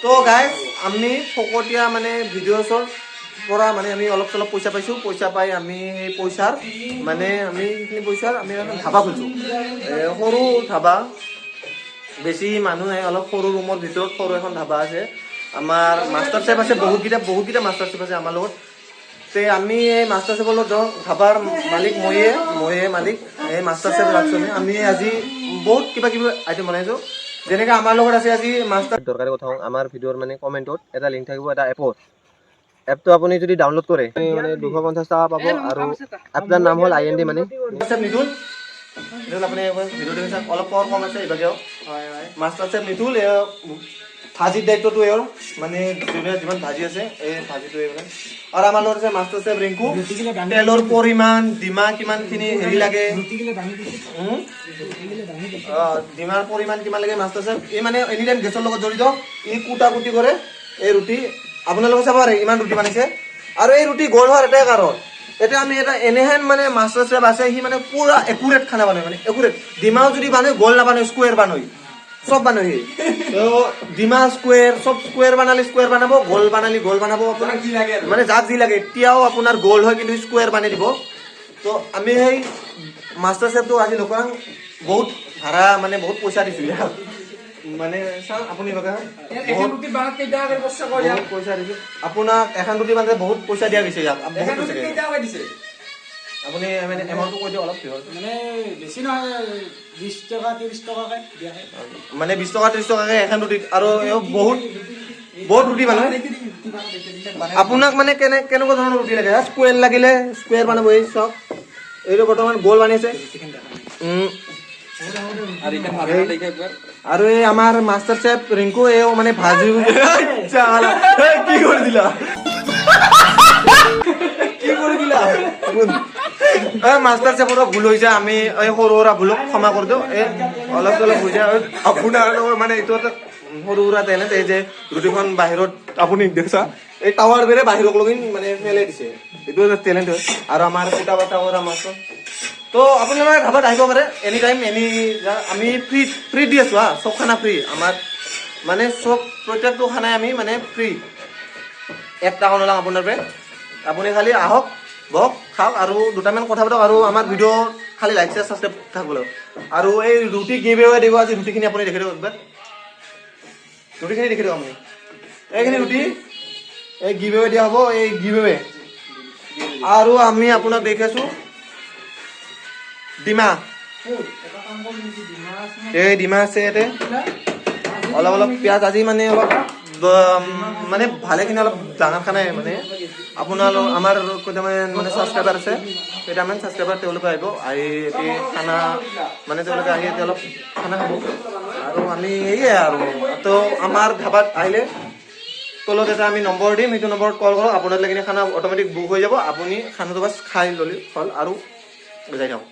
তো গাইজ, আমি ফকতীয়া মানে ভিডিঅ'ছৰ পৰা মানে আমি অলপ চলপ পইচা পাইছোঁ। পইচা পাই আমি সেই পইচাৰ মানে আমি সেইখিনি পইচাৰ আমি এখন ধাবা খুলিছোঁ। সৰু ধাবা, বেছি মানুহ নাই, অলপ সৰু ৰুমৰ ভিতৰত সৰু এখন ধাবা আছে। আমাৰ মাষ্টাৰ চেফ আছে বহুতকেইটা, বহুতকেইটা মাষ্টাৰ চেফ আছে আমাৰ লগত। তে আমি এই মাষ্টাৰ চেফৰ লগত যাওঁ। ধাবাৰ মালিক ময়ে, ময়ে মালিক। এই মাষ্টাৰ চেফ ৰাখছোঁ আমি। আমি আজি বহুত কিবা কিবি আইটেম বনাইছোঁ। যেনেকে আমাৰ লগত আছে আজি মাষ্টাৰ। দৰকাৰী কথা কওঁ, আমাৰ ভিডিঅ'ৰ মানে কমেণ্টত এটা লিংক থাকিব এটা এপৰ। এপটো আপুনি যদি ডাউনলোড কৰে, মানে 250 টকা পাব আৰু এপটাৰ নাম হ'ল আই এন ডি। মানে চেফ নিতুল, নিতুল, আপুনি ভিডিঅ' দেখিছে, অলপ পাৱাৰ কম আছে এইভাগেও। হয় হয় মাষ্টাৰ চেফ নিতুল, এই ভাজিৰ দায়িত্বটো এওঁৰ। মানে যোনে যিমান ভাজি আছে, এই ভাজিটো এই মানে। আৰু আমাৰ লগত আছে মাষ্টাৰ চেফ ৰিংকু। তেলৰ পৰিমাণ, ডিমা কিমানখিনি হেৰি লাগে, উম? অ, ডিমাৰ পৰিমাণ কিমান লাগে। মাষ্টাৰ চেফ এই মানে এনি টাইম গেছৰ লগত জড়িত। ই কুটা কুটি কৰে। এই ৰুটি আপোনালোকে চাব পাৰে, ইমান ৰুটি বনাইছে। আৰু এই ৰুটি গোল হোৱাৰ এটাই কাৰণ, এতিয়া আমি এটা এনেহেন মানে মাষ্টাৰ চেফ আছে, সি মানে পুৰা একুৰেট খানা বনায়। মানে একুৰেট ডিমাও যদি বানায়, গোল নাবানায়, স্কুৱেৰ বানায়, চব বানায় সি। তো ডিমা স্কুৱেৰ, চব স্কুৱেৰ বানালে স্কুৱেৰ বানাব, গোল বানালি গোল বানাব। আপোনাক যি লাগে আৰু। মানে যাক যি লাগে। এতিয়াও আপোনাৰ গোল হয়, কিন্তু স্কুৱেৰ বানাই দিব। তো আমি সেই মাষ্টাৰ চেফটো আজি লোকান বহুত ভাড়া, মানে বহুত পইচা দিছো ইয়াক। মানে চাওক আপুনি বাকা এখন ৰুটি বানাত কেইটা কৰি পইচা কয়? বহুত পইচা দিছো আপোনাক। এখন ৰুটি বান্ধে বহুত পইচা দিয়া গৈছে ইয়াক, বহুত এখন পইচা ৰুটি দিয়া কেইটা কৰি দিছে? আপুনি মানে এমাউণ্টটো কৈ দিয়ক অলপ কিহৰ। মানে বেছি নহয়, 20 টকা 30 টকাকে দিয়া হয়। মানে 20 টকা 30 টকাকে এখন ৰুটিত। আৰু এওঁ বহুত বহুত ৰুটি বানায়। আপোনাক মানে কেনেকুৱা ধৰণৰ ৰুটি লাগে? স্কুৱেৰ লাগিলে স্কুৱেৰ বনাব। এই চাওক, এইটো বৰ্তমান গোল বনাইছে। আৰু এইখন ভাজি দেখে একবাৰ। আৰু এই আমাৰ মাষ্টাৰ চেফ ৰিংকু, এও মানে ভাজি। এই, কি কৰি দিলা? কি কৰি দিলা? এই মাষ্টাৰ চেফৰো ভুল হৈছে। আমি এই সৰু সুৰা ভুলক ক্ষমা কৰি দিওঁ। এই অলপ চলপ হৈছে আপোনাৰ মানে এইটো এটা সৰু সুৰা টেলেণ্ট। এই যে ৰুটিখন বাহিৰত আপুনি দেখছা, এই টাৱাৰ বেৰে বাহিৰক লগিন মানে পেলাই দিছে, এইটো এটা টেলেণ্ট হয়। আৰু আমাৰ কুটা বাটা কৰা মাছৰ। তো আপোনালোকে ধাবাত আহিব পাৰে এনি টাইম, এনি। আমি ফ্ৰী ফ্ৰী দি আছো। হা, চব খানা ফ্ৰী আমাৰ। মানে চব প্ৰত্যেকটো খানাই আমি মানে ফ্ৰী, 1 টকা নলওঁ আপোনাৰ পৰা। আপুনি খালি আহক, বহক, খাওক আৰু দুটামান কথা পাতক। আৰু আমাৰ ভিডিঅ' খালি লাইক, শ্বেয়াৰ, ছাবস্ক্ৰাইব থাকিব লাগিব। আৰু এই ৰুটি গিভ এৱে দিব আজি। ৰুটিখিনি আপুনি দেখি দিয়ক একবাৰ, ৰুটিখিনি দেখি দিয়ক আপুনি। এইখিনি ৰুটি এই গিভ এৱে দিয়া হ'ব, এই গিভ এৱে। আৰু আমি আপোনাক দেখাইছো ডিমা। এই ডিমা আছে ইয়াতে, অলপ অলপ পিঁয়াজ। আজি মানে অলপ মানে ভালেখিনি অলপ ডাঙৰ খানাই। মানে আপোনালোক আমাৰ কেইটামান মানে ছাবস্ক্ৰাইবাৰ আছে, কেইটামান ছাবস্ক্ৰাইবাৰ, তেওঁলোকে আহিব, আহি এতিয়া খানা মানে তেওঁলোকে আহি এতিয়া অলপ খানা খাব। আৰু আমি সেয়ে আৰু তো আমাৰ ধাবাত আহিলে তলত এটা আমি নম্বৰ দিম, সেইটো নম্বৰত কল কৰক। আপোনাৰ লাগিনে খানা অট'মেটিক বুক হৈ যাব। আপুনি খানাটো বাছ খাই ল'লে হ'ল আৰু যাই থাকক।